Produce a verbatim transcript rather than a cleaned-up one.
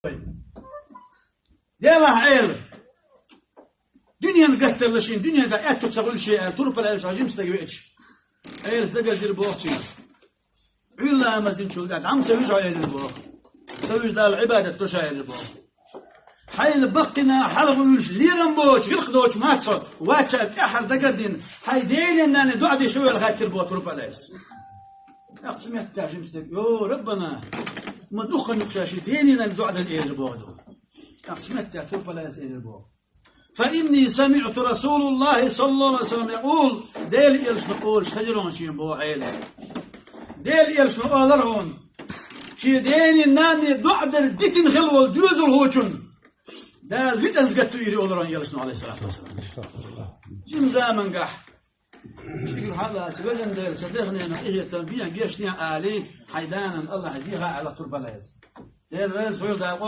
вай. Делахь, Ӏела. Дуьненан гатталла шен, дуьне тӀа аьтту ца хуьлуш шен аьлла, турпал аьлла, жимстаг веача. Ӏелас дагардира боху цуьнга. Ӏуьйра ламаз динчул тӀаьхьа, дӀа ма ца вуьжу хьо, элира боху. Ца вуьжу, Далла Ӏибадат до ша, элира боху. Хьайна баккхина хьалха вуьлуш лерам боцуш, гӀиллакх доцуш маца, вац ша, тӀаьххьара дагардина, хьайн дена-нанна доӀа де шу вела хаьттира боху турпал аьлла. ТӀаккха цу меттехь жимстаг: «Йо, Раббана, ма дукха хан ю ша шен дена-нанна доӀа дан», элира боху. ТӀаккха цу меттехь турпал аьлла элира боху. «Фа инни самиӀту Расулаллахи саллаллаху Ӏалайхи ва саллам якъул», Делан элчано олуш хезира хьуна шена боху Ӏела. Делан элчано олура хьуна, шен дена-нанна доӀа дар дитина хилла волу доьзалхочун Дала вицӀанза гатдуьйр олура хьуна элчано, Ӏалайхиссалату вассалам. Жима замангахь шиъ хьаллаца, везан Дела, сан дехненах къинхетам бе, гечдехьа алий, хьайн данан Аллахье дехьа аьлла турпал аьлла. Дела реза хуьлда,